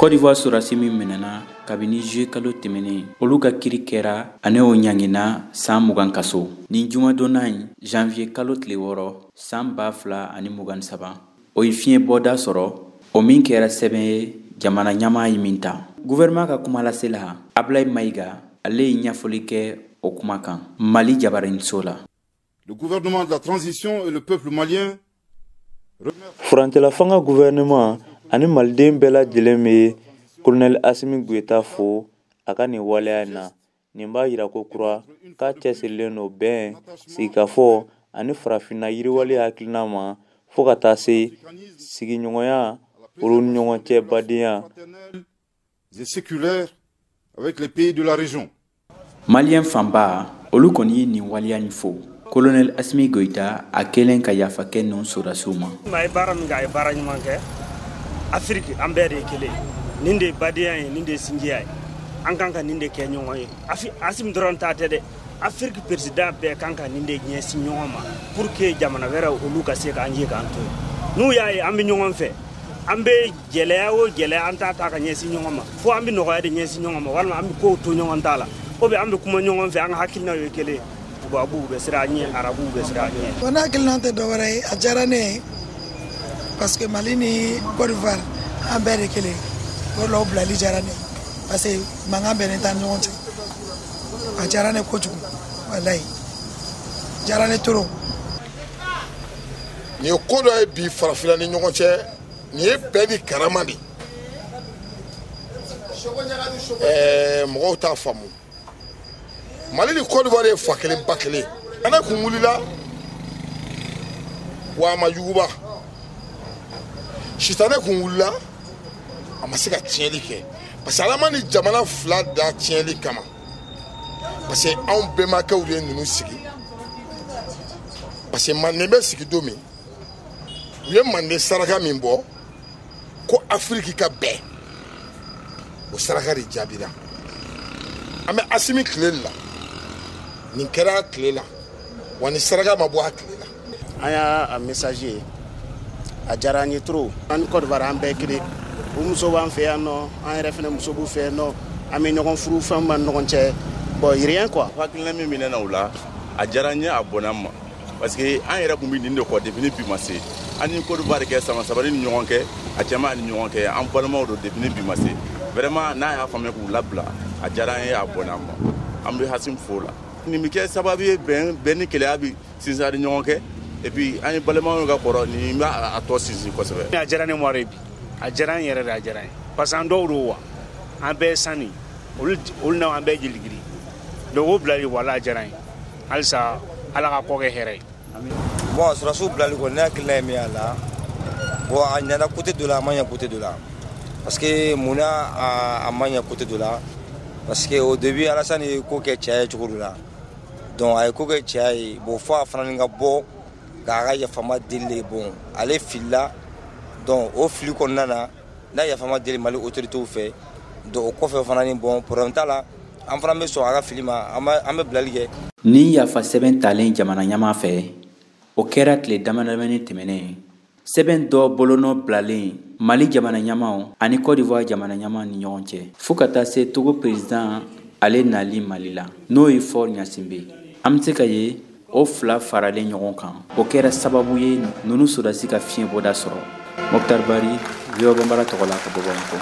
Côte d'Ivoire sɔrɔdasi min minɛna kabini juillet kalo tɛmɛnen, olu ka kiri kɛra ani o ɲangina san 20 kaso. Nin jumadonna in, janvier kalo tile 6 san 2023, o ye fiɲɛ bɔda sɔrɔ, o min kɛra sɛbɛn ye jamana ɲɛmaa ye min ta. Gouvernement ka kumalasela Ablaye Maïga, ale ye ɲɛfɔli kɛ o kuma kan Mali jabaraniso la. Le gouvernement de la transition et le peuple malien. Furancɛla fanga gouvernement ani maliden bɛɛ lajɛlen bɛ colonel Assimi Goïta fo a ka nin waleya in na. Nin b'a yira ko kura k'a cɛsirilen don bɛn, sigikafɔ ani farafinna yiriwali hakilina ma, fo ka taa se sigiɲɔgɔnya olu ni ɲɔgɔn cɛ badenya. Et séculaires avec les pays de la région. Malien fanba, olu kɔni ye nin waleya in fo. Colonel Assimi Goïta a kɛlen ka yafa kɛ ninnu sɔrɔdasiw ma. A ye baara min kɛ, a ye baara ɲuman kɛ. Afiriki, an bɛɛ de ye kelen. Nin de ye badenya ye, nin de ye sinjiya ye. An kan ka nin de kɛ ɲɔgɔn ye. Assimi dɔrɔn ta tɛ dɛ. Afiriki président bɛɛ kan ka nin de ɲɛsin ɲɔgɔn ma pour que jamana wɛrɛw olu ka se k'an ye k'an to yen. N'u y'a ye an bɛ ɲɔgɔn fɛ, an bɛ gɛlɛya o gɛlɛya, an t'a ta ka ɲɛsin ɲɔgɔn ma, fo an bɛ nɔgɔya de ɲɛsin ɲɔgɔn ma, walima an bɛ kow to ɲɔgɔn ta la, ou bien an bɛ kuma ɲɔgɔn fɛ, an ka hakilinaw ye kelen ye. Tubabuw bɛ siran an ɲɛ, arabuw bɛ siran an ɲɛ. Bon, ne hakilina tɛ dɔwɛrɛ ye, a diyara ne ye parce que Mali ni Côte d'Ivoire, an bɛɛ de kelen. O de la o bilali diyara ne ye, parce que mankan bɛnnen t'an ni ɲɔgɔn cɛ. A diyara ne kojugu, walayi, diyara ne trop. Nin ye ko dɔ ye bi farafinna ni ɲɔgɔn cɛ, nin ye bɛɛ ni karama de. Mɔgɔw t'a faamu. Mali ni Côte d'Ivoire ye fa kelen ba kelen. Ana kun wulila wa a ma yuguba. Sitanɛ kun wulila, a ma se ka tiɲɛli kɛ, parce que Ala ma ni jamana fila da tiɲɛli kama, parce que anw bɛnbakɛw de ye ninnu sigi. Parce que Manden bɛ sigi don min, u ye Manden saraka min bɔ ko Afiriki ka bɛn, o saraka de jaabira. An bɛ Assimi tile de la, nin kɛra a tile la, wa ni saraka ma bɔ a tile la. An y'a message ye, a diyara an ye trop. An ni Côte d'Ivoire, an bɛɛ kelen. U muso b'an fɛ yan nɔ, an yɛrɛ fɛnɛ muso b'u fɛ yan nɔ, an bɛ ɲɔgɔn furu, fɛn b'an ɲɔgɔn cɛ. Bon, rien quoi. Hakilina min minɛ na o la, a diyara n ye, a bɔnna n ma, parce que an yɛrɛ kun bɛ nin de kɔ depuis ni bi ma se. An ni Côte d'Ivoire kɛ sama sabali ni ɲɔgɔn kɛ, a cɛman ni ɲɔgɔn kɛ, an balimaw don depuis ni bi ma se. Vraiment, n'a y'a faamuya k'u labila, a diyara an ye, a bɔnna an ma. An bɛ Assimi fo la. Nin bɛ kɛ sababu ye bɛn ni keleya bɛ sinsin an ni ɲɔgɔn kɛ, et puis an ye balimaw ka kɔrɔ, nin b'a a tɔ sinsin kosɛbɛ. A diyara ne mɔre bi, a diyara n yɛrɛ de, a diyara n ye, parce que an dɔw don wa, an bɛɛ ye sani, olu na an bɛɛ jeligiri. Donc o bilali, wala, a diyara n ye. Halisa Ala ka kɔ kɛ hɛrɛ ye. Bon, sɔrɔdasiw bilali kɔni, ne hakilina ye min y'a la, bon, a ɲɛna côté dɔ la, a ma ɲɛ côté dɔ la. Parce que munna a ma ɲɛ côté dɔ la? Parce que au début, Alassane ye ko kɛ cɛya ye cogo dɔ la. Donc a ye ko kɛ cɛya ye, bon, fo a fana ka bɔ k'a ka yafama deli de. Bon, ale filila. Donc o fili kɔnɔna na, n'a yafama deli Mali autorités fɛ, donc o kɔfɛ fana ni, bon, problème t'a la, an fana bɛ sɔn a ka fili ma, an bɛ bilali kɛ. Nin yafa sɛbɛn talen jamana ɲɛmaa fɛ, o kɛra tile damadamani tɛmɛnen, sɛbɛn dɔ bolonɔ bilalen Mali jamana ɲɛmaw ani Côte d'Ivoire jamana ɲɛmaw ni ɲɔgɔn cɛ, fo ka taa se Togo président ale nali Mali la, n'o ye Faure Gnassingbé. An bɛ se ka ye o fila faralen ɲɔgɔn kan, o kɛra sababu ye ninnu sɔrɔdasi ka fiɲɛ bɔda sɔrɔ. Mokhtar Bari, VOA Bambara tɔgɔ la ka bɔ Bamakɔ.